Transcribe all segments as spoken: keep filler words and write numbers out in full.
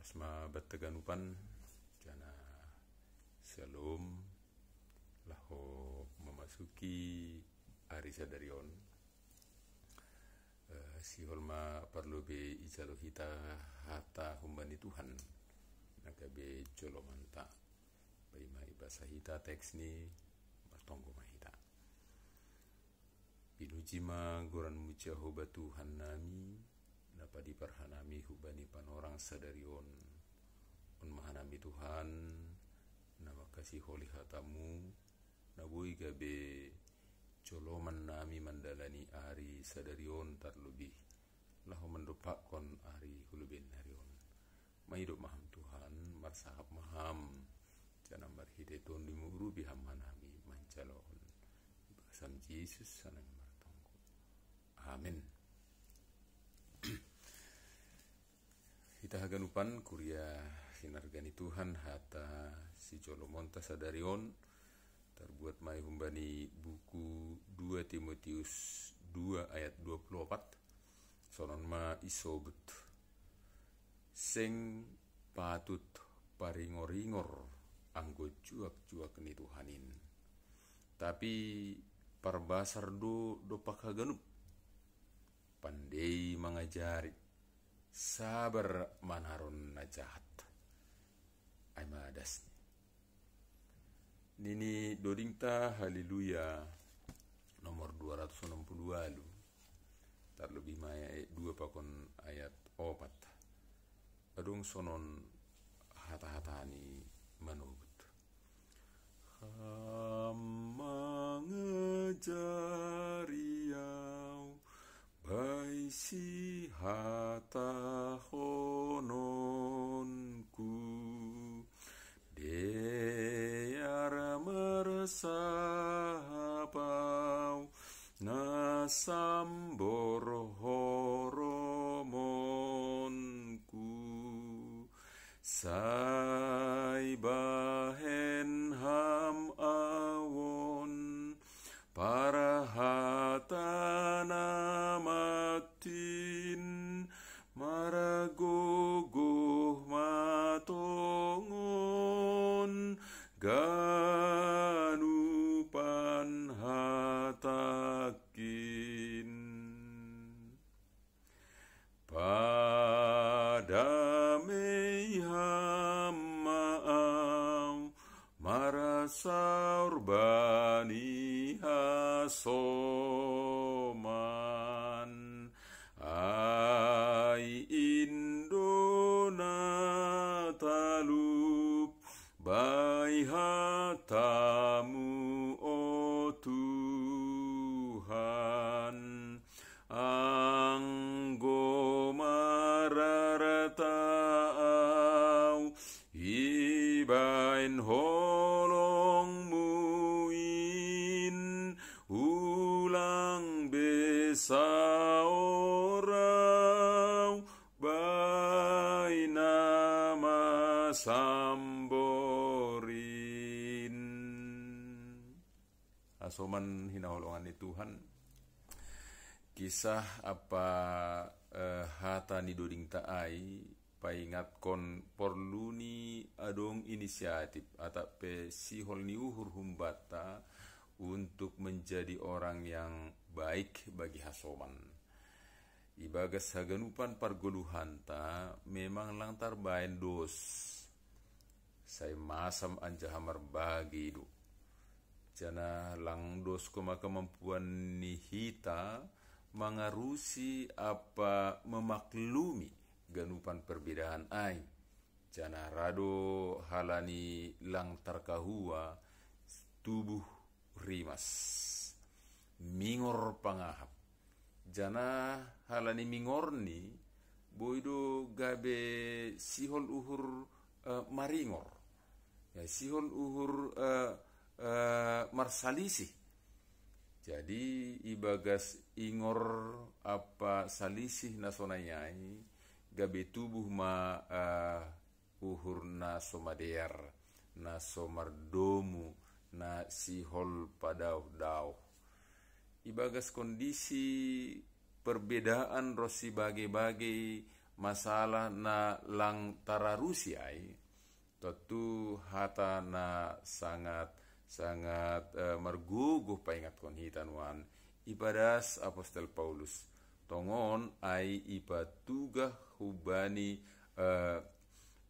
Sma batta ganupan, jana syalom, laho memasuki ari sadarion. Eh, sihol ma parlobe ijalo hita hata humbani Tuhan, na gabe jolomanta. Paima ibasa hita teks ni, martonggo ma hita. Pinuji ma goranmu Jahowa Tuhan nami, na padiparhanami hubani panorang sadarion. On ma hanami Tuhan, na mangkasiholi hatamu, na boi gabe joloman nami mandalani ari sadarion tarlobih, laho mandompakkon ari hulobei narion. Maidop maham Tuhan, marsahap maham, jana marhite tondimu urupi ham hanami manjalohon. Ibagasan Jesus sanang martonggo. Amin. Hita haganupan kuria hinarga ni Tuhan, hata sijolomonta sadarion tarbuat mai humbani buku dua Timotius dua ayat dua puluh opat. Sonon ma isobut: Seng patut paringor-ingor anggo juak-juak ni Tuhan in. Tapi parbasar do dompak haganup, pandei mangajari, sabar manaron na jahat. Ai ma dasni. Nini dodingta Haleluya nomor dua ratus enam puluh walu, tarlobih ma ayat dua pakon ayat opat. Adong sonon hata-hata ni manobut: Ham mangajari au, bahen sihatahonon. Dear marsahap au, na sambor horomonku. Sai bahen ham au on parhata na mattin, margogoh ma tongon ganupan hatangkin. Padamei ham ma au, marsaor bani hasoman. Ai in do na talup bai hatamu, o Tuhan. Anggo mararta au, ibahen holongmu in, ulang be saor au bai na masambor in. Hasoman hinaholongan ni Tuhan, kisah apa, eh, hata ni dodingta ai paingatkon porlu ni adong inisiatif atap pe sihol ni uhur humbanta untuk menjadi orang yang baik bagi hasoman. Ibagas haganupan pargoluhanta memang lang tarbahen dos. Sai masam anjaha marbage do. Jana lang dos koma kemampuan ni hita mangarusi apa memaklumi ganupan perbedaan ai. Jana ra do halani lang tarkahua tubuh rimas, mingor pangahap. Jana halani mingorni, boi do gabe sihol uhur, eh, maringor. Ya, sihol uhur, eh, eh, marsalisih. Jadi ibagas ingor apa salisih na sonai ai, gabe tubuh ma, eh, uhur na so madear, na so mardomu, na sihol padaoh-daoh. Ibagas kondisi perbedaan ronsi bage-bage masalah na lang tararusi ai, tontu hata na sangat, sangat eh, margogoh paingatkon hita nuan. Ipadas apostel Paulus, tongon ai ipatugah hubani eh,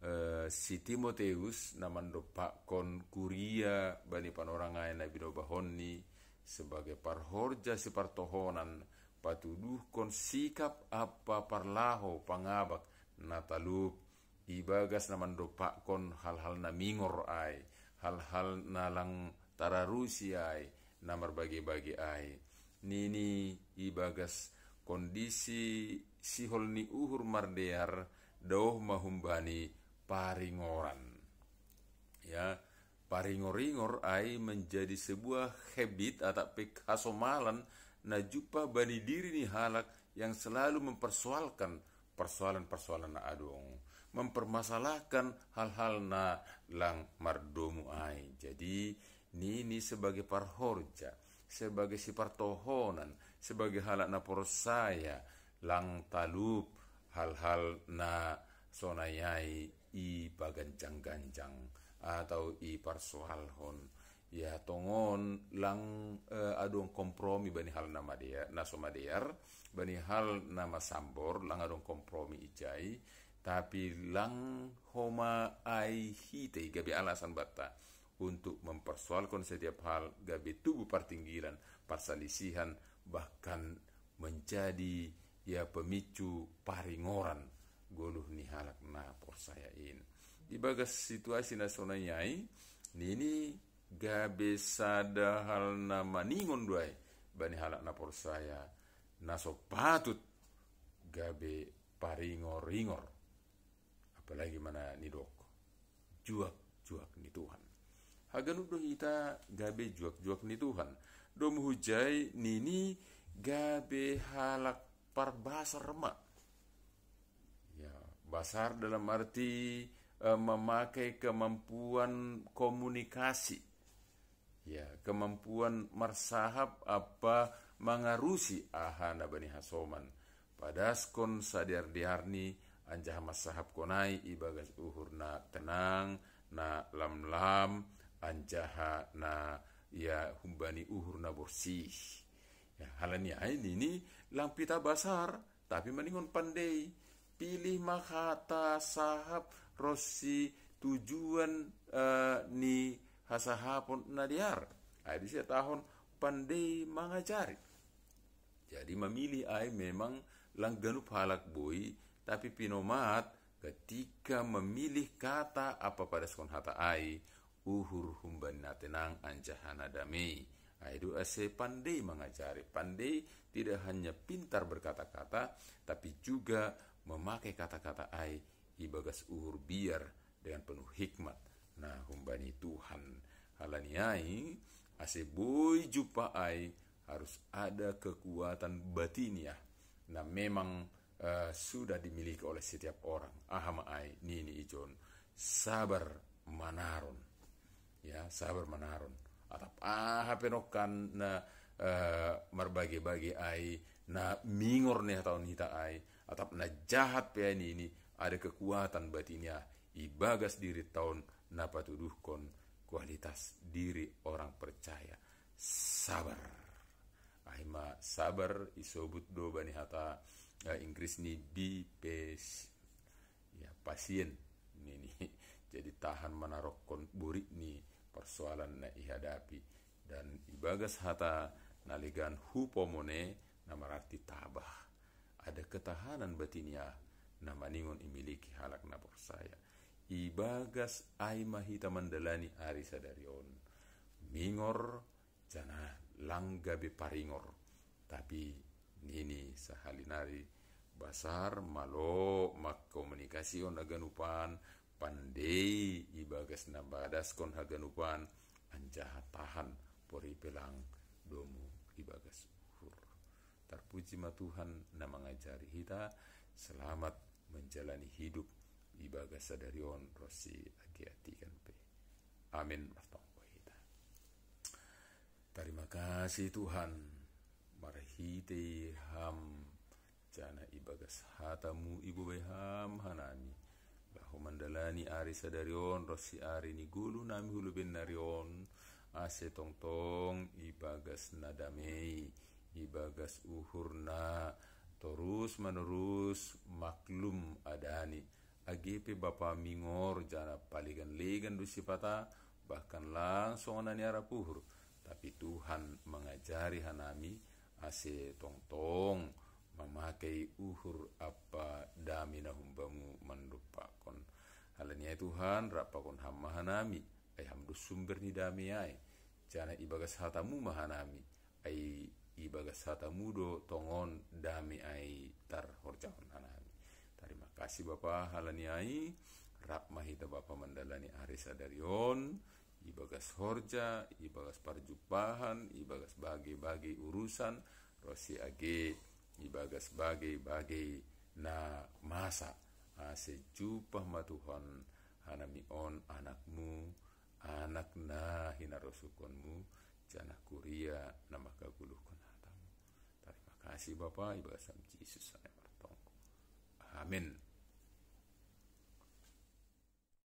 eh, si Timoteus na mandompakkon kuria bani panorang ai na binobahonni, sebagai parhorja sipartohonan, patuduhkon sikap apa parlaho pangabak na talup, ibagas na mandompakkon hal-hal na mingor ai, hal-hal na lang tararusi ai, na marbage-bage ai. Nini ibagas kondisi sihol ni uhur mardear, daoh mahumbani paringoran. Ya, paringor-ringor ai menjadi sebuah habit atau pe hasomalan na jumpah bani diri ni halak yang selalu mempersoalkan persoalan-persoalan na adong, mempermasalahkan hal-hal na lang mardomu ai. Jadi nini sebagai parhorja, sebagai sipartohonan, sebagai halak na porsaya, lang talup hal-hal na sonai ai ipaganjang-ganjang atau iparsoalhon. Ya tongon lang eh, adong kompromi bani hal na madear, na so madear, bani hal na masambor lang adong kompromi ijai, tapi lang homa ai hita i gabe alasan banta untuk mempersoalkan setiap hal, gabe tubuh partinggilan, parsalisihan, bahkan menjadi ya pemicu paringoran goluh ni halak na porsaya in. Ibagas situasi na sonai ai, nini gabe sada hal na maningon do ai bani halak na porsaya, na so patut gabe paringor-ringor. Apalagi mana nidok, juak-juak ni Tuhan. Haganup do hita gabe juak-juak ni Tuhan. Domu hujai nini gabe halak parbasar ma. Ya, basar dalam arti eh, memakai kemampuan komunikasi, ya, kemampuan marsahap apa mangarusi aha na bani hasoman, padaskon sadear-dearni, anjaha marsahapkon ai ibagas uhur na tenang, na lamlam, anjaha na ya humbani uhur na borsih. Ya, halani ai nini lang pita basar, tapi maningon pandei. Pilih ma hata sahap ronsi tujuan eh, ni hasahapon na dear. Ai disi hatahon pandei mangajari. Jadi memilih ai memang lang ganup halak boi, tapi pinomat ketika memilih kata apa padaskon hata ai, uhur humbani na tenang anjaha na damei. Ai do ase pandei mangajari, pandei tidak hanya pintar berkata-kata, tapi juga memakai kata-kata ai ibagas uhur biar dengan penuh hikmat na humbani Tuhan. Halani ai, ase boi jumpah ai, harus ada kekuatan batiniah na memang eh, sudah dimiliki oleh setiap orang. Aha ma ai nini ijon, sabar manaron. Ya, sabar manaron. Atap aha pe nongkan na eh, marbage-bage ai, na mingor ni hatahon hita ai, atap na jahat pe ai nini, ada kekuatan batiniah ibagas diri taon na patuduhkon kualitas diri orang percaya. Sabar. Ai ma sabar isobut do bani hata eh, Inggris ni be patient. Ya, pasien nini. Jadi tahan manarokkon borit ni persoalan na ihadapi. Dan ibagas hata na legan hupomone na mararti tabah. Ada ketahanan batiniah na maningon imiliki halak na porsaya. Ibagas ai ma hita mandalani ari sadari on. Mingor janah lang gabe paringor. Tapi nini sahali nari, basar malo mangkomunikasihon haganupan, pandei ibagas na padaskon haganupan, anjaha tahan pori pe lang domu ibagas uhur. Tarpuji ma Tuhan na mangajari hita. Selamat menjalani hidup ibagas sadari on ronsi age atigan pe. Amin. Martonggo hita. Tarima kasih Tuhan, marhitei Ham Janah ibagas hatamu ibobai ham hanami, laho mandalani ari sadari on ronsi ari ni goluh nami hu lobei nari on, ase tongtong ibagas na damei, ibagas uhur na torus manorus maklum adani, age pe Bapa mingor janah palegan-legan do sipata, bahkan lang songon na niarap uhur, tapi Tuhan mangajari hanami, ase tongtong mamakei uhur ampa dame na humbamu mandompakkon. Halani ai Tuhan, rap pakon ham ma hanami, ai ham do sumber ni dame ai. Janah ibagas hatamu ma hanami, ai ibagas hatamu do tongon dame ai tarhorjahon hanami. Tarima kasih Bapa, halani ai rap ma hita Bapa mandalani ari sadari on, ibagas horja, ibagas parjumpahan, ibagas bage-bage urusan, ronsi age ibagas bage-bage na masa, ase jumpah ma Tuhan hanami on anakmu, anak na hinarosukkonmu, janah kuria na manggoluhkon hatamu. Tarima kasih Bapa, ibagas ham Jesus hanami martonggo. Amen.